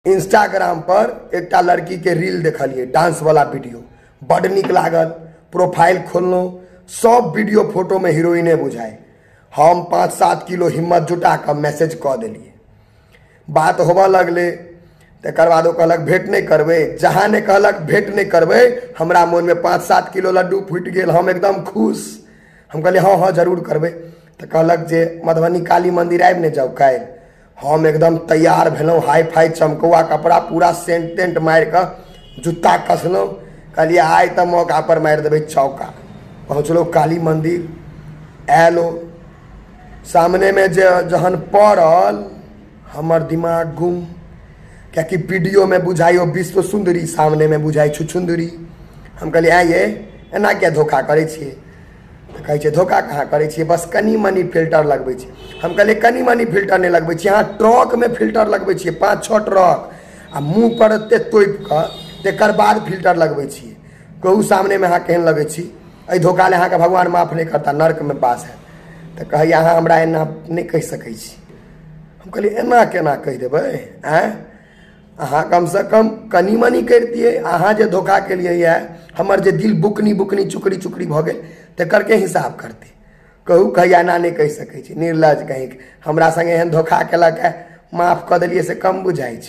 Instagram पर एकटा लड़की के रील देखलिए, डांस वाला वीडियो, बड नीक लागल। प्रोफाइल खोललहुँ, सब वीडियो फोटो में हीरोइने बुझाए। हम 5-7 किलो हिम्मत जुटा कऽ मैसेज कऽ देलिए। बात होबऽ लगलै, तकर बाद ओ कहलक भेंट नहि करबै। जहाँ नहि कहलक भेंट नहि करबै, हमरा मोनमे 5-7 किलो लड्डू फूटि गेल। हम एकदम खुश। हम कहलिए हाँ हाँ जरूर करबै। तऽ कहलक जे मधुबनी काली मंदिर आबि नहि जाउ काल्हि। हम एकदम तैयार भेलहुँ, हाई फाई चमकौआ कपड़ा, पूरा सेंट तेंट मारिकऽ जूता कसलहुँ। कहलिए आइ तऽ मौका पर मारि देबै चौका। पहुँचलहुँ काली मंदिर, आयल ओ सामनेमे जे जहन पड़ल, हमर दिमाग गुम। कियाकि वीडियोमे बुझाइ विश्व सुन्दरी, सामनेमे बुझाइ छुछुन्दरी। हम कहलिए आँय ये एना किया धोखा करै छियै? तऽ कहै छै धोखा कहाँ करै छियै, बस कनि मनि फिल्टर लगबै छियै। हम कहलिए कनि मनि फिल्टर नहि लगबै छियै, अहाँ ट्रकमे फिल्टर लगबै छियै, 5-6 ट्रक, आ मुँह पर एते तोपि कऽ तकर बाद फिल्टर लगबै छियै। कहू सामनेमे अहाँ केहन लगै छी? एहि धोखा लए अहाँके भगवान माफ नहि करता, नर्कमे बास हैत। तऽ कहैया अहाँ हमरा एना नहि कहि सकै छी। हम कहलिए एना केना कहि देबै? आँय, अहाँ कमसँ कम कनि मनि करितियै। अहाँ जे धोखा केलियै यऽ, हमर जे दिल बुकनी बुकनी चुकरी चुकरी भऽ गेल, तकर के हिसाब करतै? कहू, कहैया एना नहि कहि सकै छी। निर्लज कहीं हमरा संगे एहन धोखा केलक है, माफ कऽ देलियै से कम बुझाइ छै।